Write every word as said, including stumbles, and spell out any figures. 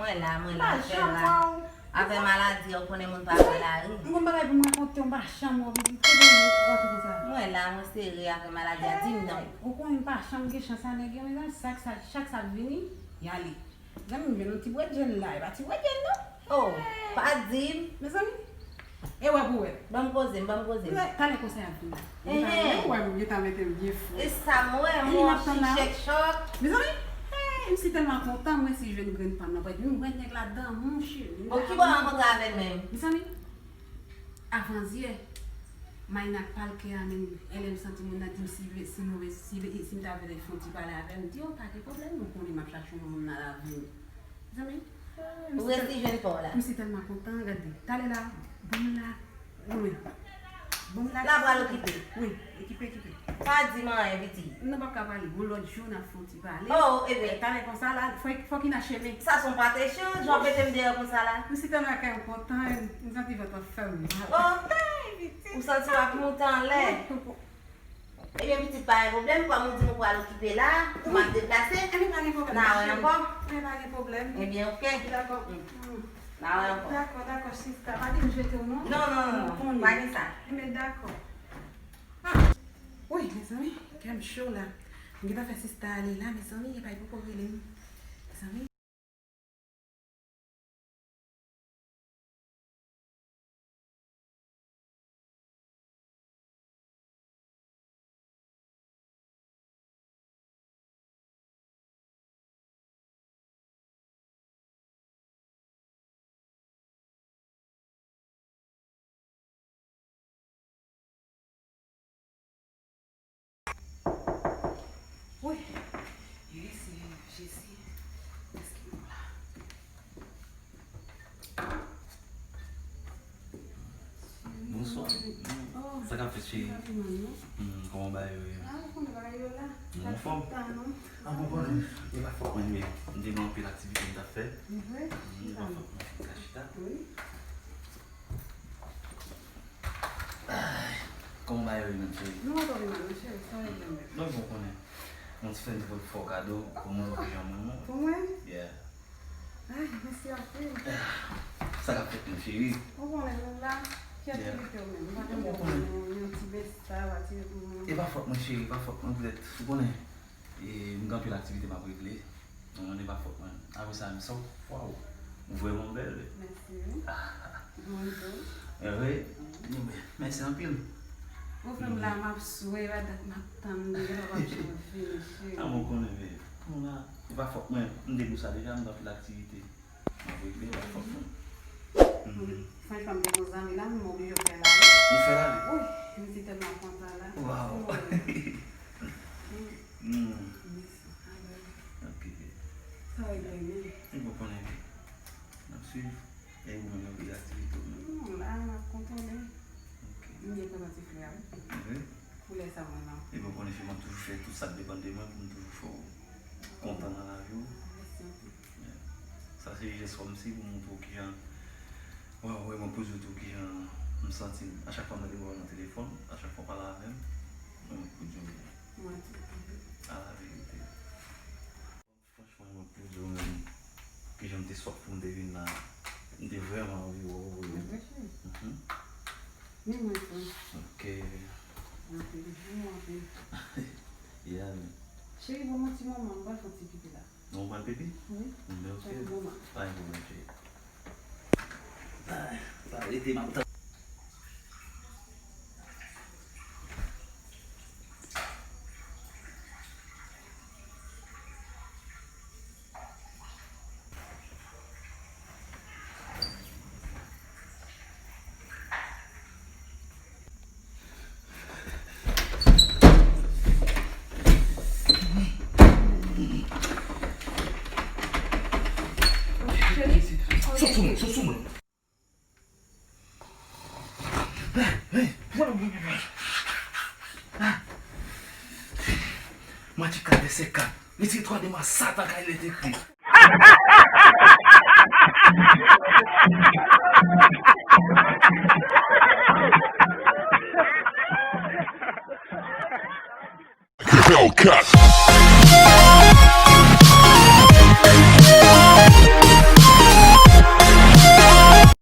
Mwen la, mwen la, frè la. Avè maladi a, ou konnen moun pa pran lari. M gon bagay pou m rakonte w, m pa janm wè w pitit. Kote w rantre konsa? Mwen la, mwen sere avè maladi a, di m non. Ou konnen m pa janm gen chans a nèg yo, mezanmi, chak sa, chak sa ap vini, y ale. Zanmi m jwenn yon ti bwè djèl la, e pa ti bwè djèl non. Oh, pa di m. Mezanmi, e wè pou wè. Ban m poze m, ban m poze m. Talè konsa y ap vini. Ou wè m gentan mete m byen fou. E sa m wè, m wè yon chichèk chòk. Mezanmi, hey, m si tèlman kontan, mwen si jwenn grenn pa m nan, mwen nèg la dan mouche. Oh, ki bò w rankontre avè l menm? Mezanmi, avanzyè, Maynak pale kè a menm, e lè m santi moun nan di m si, si move, si, si m ta vle fè yon ti pale avè l, m di, oh, pa gen pwoblèm, ou konnen m ap chache yon moun nan lavi m. Zanmi, ou resi jwenn pa w la. M si tèlman kontan, gade. Talè la, ban m la, wi. Ban m la. La pral okipe. Wi, ekipe, ekipe. Pa di m anyen, pitit. Nou p ap ka pale. Yon lòt jou, n ap fè yon ti pale. Oh, ebyen. Talè konsa la, fòk, fòk i nan chemen. Sa se yon pate chan, jan w mete m deyò konsa la. M si tèlman kè m kontan, m santi vant mwen fè m mal. Oh, ou santi w ap moute anlè. Wi. Ebyen, pitit, pa gen pwoblèm, kòm ou di m ou pral okipe la, m ap deplase. Ebyen, pa gen pwoblèm. N a wè ankò. Ebyen, pa gen pwoblèm. Ebyen, oke. Dakò. N a wè ankò. Dakò, dakò, sista. Pa di m jete w non. Non, non, non, non. Pa gen sa. Ebyen, dakò. Ah. Wi, mezanmi, kè m cho la. M gentan fè sista ale la, mezanmi, epa li poko rele m. Mezanmi. Wi, Jezi, Jezi, èske m la? Bonswa. Oh, sa k ap fèt, cheri? Kòman bagay yo ye? Ah, ou konnen bagay yo la. Mwen anfòm. Ah, bon, bon. E pa fòt mwen, men m te gen anpil aktivite m t ap fè. E vre? E pa fòt mwen. Ka chita. Wi. Ay, kòman bagay yo ye menm, cheri? Nou pa twò pi mal non, cheri, sa regle menm. Non, bon, konnen. Mwen ti fè yon ti pòt fè w kado pou mwen, pou jan mwen, mwen. Pou mwen? Yeah. Ay, mèsi anpil. Sa k ap fèt menm, cheri? Ou konnen nou la, ki aktivite w menm? Ou pa janm fè yon, yon ti besta, pa ti, mm. E pa fòt mwen, cheri, e pa fòt mwen, poutèt, ou konnen, e, m gen anpil aktivite m ap regle. Non, non, e pa fòt mwen. Apre sa, m sa, waw, ou vrèman bèl, wi. Mèsi, wi. Mwen tou. E vre? Wi. Mèsi anpil. Ou fè m la, m ap swe, la dat m ap tann, deja w ap janm vini, cheri. Ah, mwen konnen, men, kounye a, e pa fòt mwen, m te di w sa deja, m gen anpil aktivite. M ap regle, e pa fòt mwen. Mhm. Franchman, m te gon zanmi la, m oblije fè l ale. Ou fè l ale? Wi, m te tèlman kontan la. Waw. Mm. Mèsi. Ok. Sa regle menm. Ou konprann, ebyen. N ap swiv. E ou menm, yo gen aktivite ou menm? Non, la, m ap kontwole. Ok. M byen kontan ti flè a, wi. Wi. Koulè sa mwen renmen. Ebyen, ou konnen, fi, m ap toujou fè tout sa k depann de mwen pou m toujou fè w kontan nan lavi w. Mèsi anpil. Yeah. Sa se jès kòmsi pou montre w kijan, waw, wè mwen pou di w tou kijan m santi m. A chak fwa m tande w nan telefòn, a chak fwa w pale avè m, mwen pou di w. Mwen tou. A la verite. Franchman, mwen pou di w menm, kijan m te swaf pou m te vin la, m te vrèman anvi wè w, wi. Mwen vre, cheri. Mhm. Ni mwen tou. Ok. Anpil, ni mwen anpil. Yeah, men. Cheri, ban m yon ti moman, m pral fè yon ti pipi la. Non, ou pral pipi? Wi. Men ok. Yon ti moman. Pa gen pwoblèm, cheri. Ay, pa rete, m ap tann. Cheri, sot sou mwen, sot sou mwen. Matye kat vèsè kat. Retire twa de mwa Satan kay lèt ekri. Hellcat.